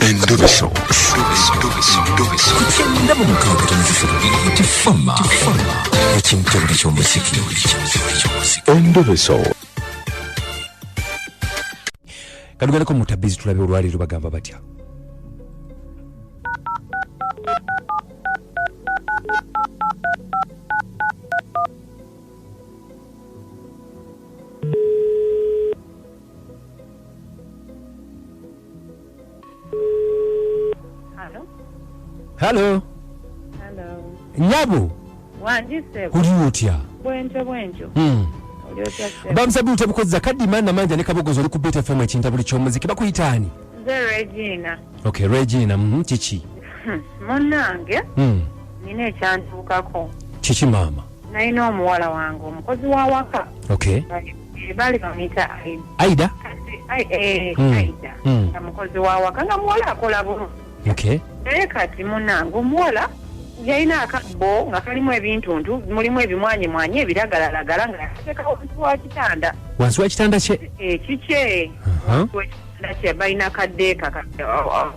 Endobeso. 96.3 Tifama ekintabuli ky'omuziki. Endobeso. Katugendeko mu tabizi tulabe olwaleero bagamba batya. Halo. Halo. Halo. Nyabo. Wangi ssebo. Oli otya? Bwentyo bwentyo. Oli otya ssebo? Bamusabi utabukozza kaddi mana manja ne kabogozo oli ku Beat FM ekintabuli ky'omuziki bakuyita ani? Nze Regina. Okay, Regina, kiki? Munnange. Nina ekyantuukako. Kiki maama? Nalina omuwala wange omukozi wa waka. Okay. Baali bamuyita Aida. Aida? Aida. Nga mukozi wa waka nga muwala akola bulungi. Okay. Naye kati munnange omuwala yalina akabbo nga kalimu ebintuntu, mulimu ebimwanyimwanyi ebiragalalagala nga yateeka wansi wa kitanda. Wansi wa kitanda kye? Kikye. Wansi wa kitanda kye balina akaddeeka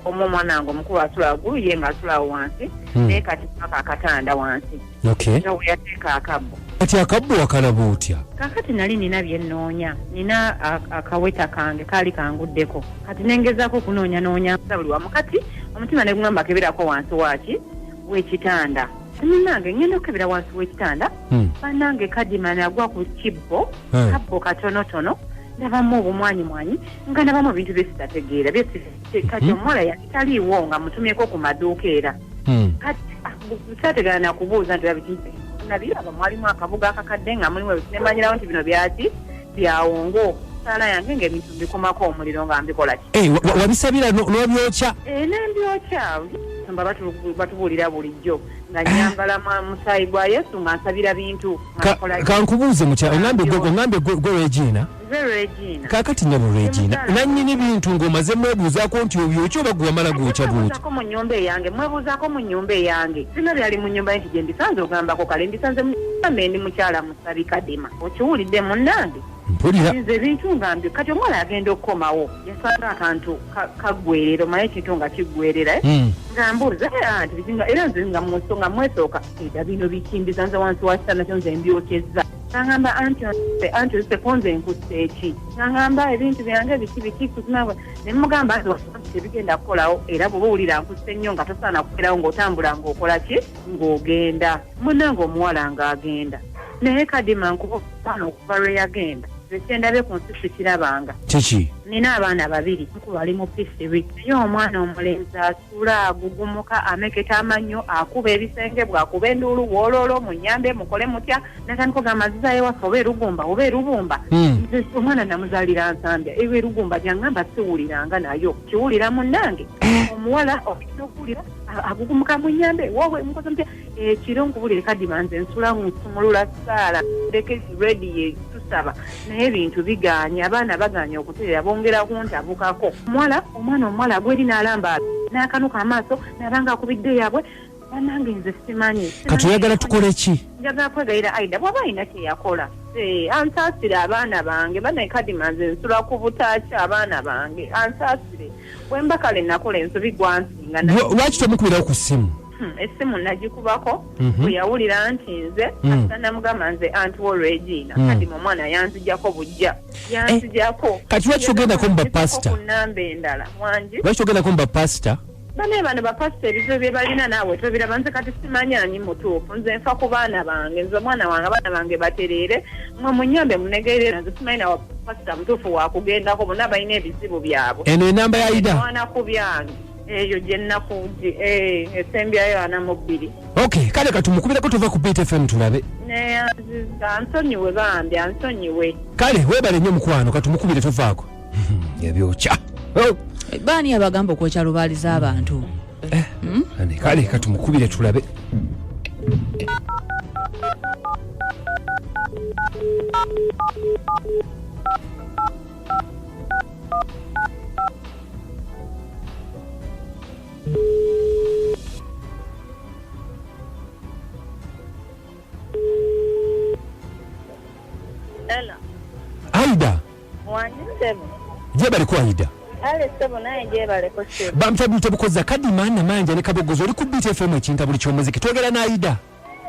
omwana wange omukulu asula waggulu ye ng'asula wansi. Naye kati paka akatanda wansi. Okay. Nga we yateeka akabbo. Kati akabbo wakalaba otya? Kaakati nali nina bye nnoonya, nina akaweta kange kaali kanguddeko. Kati ne ngezaako okunoonyanoonya buli wamu kati omutima ne gungamba keberako wansi waaki w'ekitanda. Munnange ngenda okukebera wansi w'ekitanda, bannange kadima nagwa ku kibbo, kabbo katonotono, ndabamu obumwanyimwanyi, nga ndabamu ebintu bye sitategeera, kati omuwala yali taliiwo nga mutumyeko ku maduuka era. Kati saategeera na kubuuza nti biki nabiraba mwalimu akabuga akakadde nga mulimu ebintu ne mmanyirawo nti bino byaki byawongo. Ssaala yange ng'ebintu mbikumako omuliro nga mbikola ki? Wabisabira n'obyokya? Ne mbyokya. Mba batubuulira bulijjo nga nnyambala musaayi gwa Yesu nga nsabira bintu. Kankubuuze mukyala, oŋŋambye gwe Regina? Nze Regina. Kaakati nnyabo Regina, nannyini bintu ng'omaze mwebuuzaako nti obyokya oba gwe wamala gwokya bw'otyo? Mwebuuzaako mu nnyumba eyange, mwebuuzaako mu nnyumba eyange. Bino byali mu nnyumba nti gye mbisanze ogambako kale mbisanze mu nnyumba ndi mukyala musabi Kadima. Okiwulidde munnange? Mpulira. Nze ebintu nga mbyo kati omuwala agenda okukomawo yasanga akantu kaggwerera, omanyi ekintu nga kiggwerera nga mbuuza nti bizinga era nze nga nga mwesooka era bino bikimbiza nze wansi wa kitanda kyo nze mbyokyezza. Ngamba anti nze ko nze nkusse eki? Ngamba ebintu byange biki biki ne mugamba nti tebigenda kukolawo era bw'oba owulira nkusse nnyo nga tosaana kubeerawo ng'otambula ng'okola ki ng'ogenda. Munnange omuwala ng'agenda. Naye Kadima nkuba omwana okuva lwe yagenda. Nze kye ndabye ku nsi sikirabanga. Kiki? Nina abaana babiri, mukulu ali mu P3. Naye omwana omulenzi asula agugumuka, ameketa amannyo, akuba ebisenge, bw'akuba enduulu, wooloolo, munnyambe, mukole mutya. Natandika ogamba nzizaayo ewaffe oba erugumba oba erubumba. Nze omwana namuzaalira Nsambya, eyo erugumba gy'aŋŋamba siwuliranga nayo. Kiwulira munnange. Omuwala olina okuwulira agugumuka munnyambe, woowe mukoze mutya. Ekiro nkubulire Kadima nze nsula nsumulula ssaala ndeke rediyo tusaba naye ebintu bigaanye, abaana bagaanye okutereera bongera kuntabukako. Omuwala omwana omuwala agwa eri n'alamba n'akanuka amaaso n'abanga akubidde yaabwe. Bannange nze simanyi. Kati oyagala tukole ki? Njagala kwegayira Aida bw'aba alina kye yakola. Ansaasire abaana bange, bannaye Kadima nze nsula ku butaaki abaana bange, ansaasire. Bwe mba kale nakola ensobi gwansinga. Lwaki tomukubirawo ku ssimu? Essimu nagikubako bwe yawulira nti nze asa namugamba nze anti wo Regina. Kadima omwana yanzijjako bujja, yanzijjako. Kati lwaki togendako mu bapasita? Ku nnamba endala wangi. Lwaki togendako mu bapasita? Bane bano bapasita ebizibu bye balina naawe tobiraba. Nze kati simanyi ani mutuufu, nze nfa ku baana bange, nze omwana wange abaana bange batereere, mwe munnyambe munegerere. Nze simanyi na pasita mutuufu wakugendako, bonna balina ebizibu byabwe. Eno enamba ya Aida? Mwana ku byange eyo gye nnaku esembyayo 42. Okay, kale katumukubireko tuva ku Beat FM tulabe. Neyanziza, ansonyiwe bambi, ansonyiwe. Kale weebale nnyo mukwano, katumukubire tuvaako. Ebyokya. Baani abagamba okwokya lubaaliza abantu? Kale katumukubire tulabe. Hello. Aida. Wangi ssebo. Gye bali ku Aida? Ale ssebo, naye gyebaleko ssebo. Bamutabukoza Kadima Namanja ne Kabogoza, oli ku Beat FM, ekintabuli ky'omuziki. Twogera n'Aida.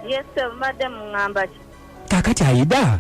Yes ssebo, mbadde muŋŋamba ki? Kaakati Aida,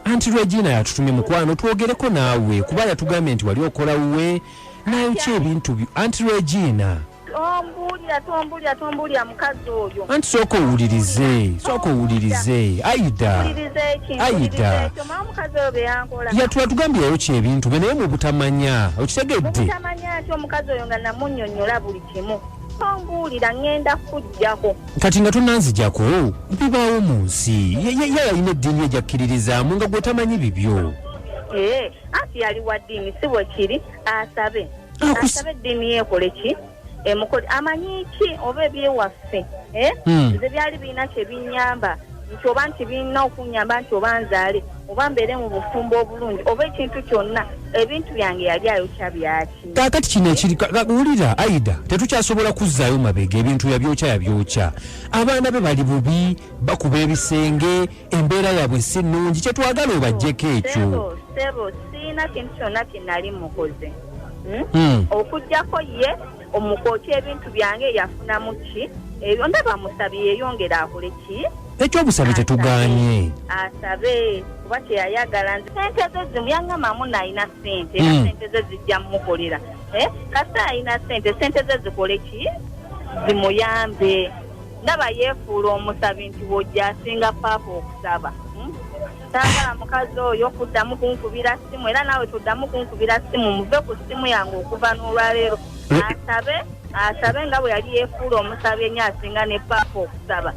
Anti Regina yatutumye, mukwano, twogereko naawe kuba yatugambye nti wali okola wuwe nayokya ebintu byo. Anti Regina. Tombuulira, tombuulira, tombuulira mukazi oyo. Anti sooka owulirize, sooka owulirize, Aida. Mpuliriza eki? Aida. Mpuliriza ekyo, maa omukazi oyo bye yankola. Yatugambye yayokya ebintu bye naye mu butamanya, okitegedde? Mubutamanya nti omukazi oyo nga namunnyonnyola buli kimu. Tombuulira, ŋŋenda kukuggyako. Kati nga tonanzijako, bibaawo mu nsi. Ye alina eddiini egyakkiririzaamu nga gwe tamanyi bibyo. Ee, anti yali wa ddiini, si bwe kiri? Asabe. Asabe eddiini yeekole ki, emukole, amanyi ki oba ebyewaffe, eh? Nze byali birina kye binnyamba nti oba nti birina okunnyamba nti oba nzaale oba mbeere mu bufumbo obulungi oba ekintu kyonna, ebintu byange yali ayokya byaki? Kaakati kino ekiri wulira Aida, tetukyasobola kuzzaayo mabega. Ebintu yabyokya, yabyokya. Abaana be bali bubi, bakuba ebisenge, embeera yaabwe si nnungi. Kyetwagala obaggyeko ekyo. Sebo, sebo, siina kintu kyonna kye nali mukoze, Okuggyako ye omukwokya ebintu byange yafunamu ki? Ebyo ndaba musabi, yeeyongera akole ki? Ekyobusabi tetuganye. Asabe kuba kyeyayagala. Nze sente ze zimu yaŋŋamamu nalina sente era sente ze zijja mumukolera. Eh, kasita alina sente, sente ze zikole ki? Zimuyambe. Ndaba yeefuula omusabi nti wojja asinga paapa okusaba, Saagala mukazi oyo kuddamu kunkubira ssimu, era naawe toddamu kunkubira ssimu. Muve ku ssimu yange okuva n'olwaleero. Asabe, asabe nga bwe yali yeefuula omusabi ennyo asinga ne paapa okusaba.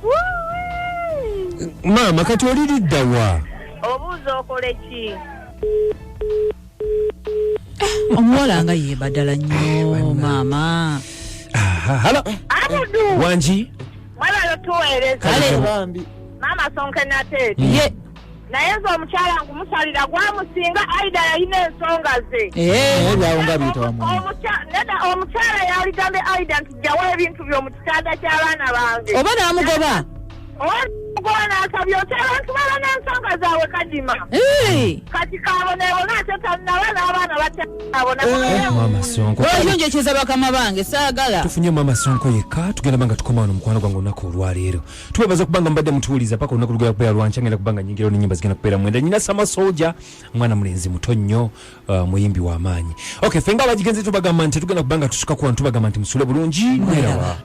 Wuuwii! Maama, kati oliriddawa? Obuuza okole ki? Omuwala nga yebadala nnyo, maama. Aha, halo. Abudu. Wangi. Mwebale tuweereza. Kale. Bambi. Maama sonke nateeti. Ye. Naye nze omukyala nkumusalira gwamusinga. Aida yalina ensonga ze. Eh, Naye byawo nga biyita wamu. Nedda, omukyala yaligambye Aida nti jjawo ebintu byo mu kitanda ky'abaana bange. Oba n'amugoba. Oba n'asabye otya? Abantu baba n'ensonga zaabwe, Kadima. Eh, Kati kaboneebona ate tannaba n'abaana bakyabona. Maama Sonko. Lwaki onjekeza bakama bange? Saagala. Tufunye maama Sonko yekka. Tugenda banga tukoma wano, mukwano gwange, olunaku olwaleero. Tubebaza okubanga mubadde mutuwuliza paka olunaku lugenda kubeera lwankya. Ngenda kubanga nyingirawo nenyimba zigenda kubeera 9. Nyina Sama Soldier, mwana mulenzi muto nnyo, muyimbi w'amaanyi. Okay, ffe nga abagigenze tubagamba nti tugenda kubanga tusuka ku wano. Tubagamba nti musule bulungi, mweraba.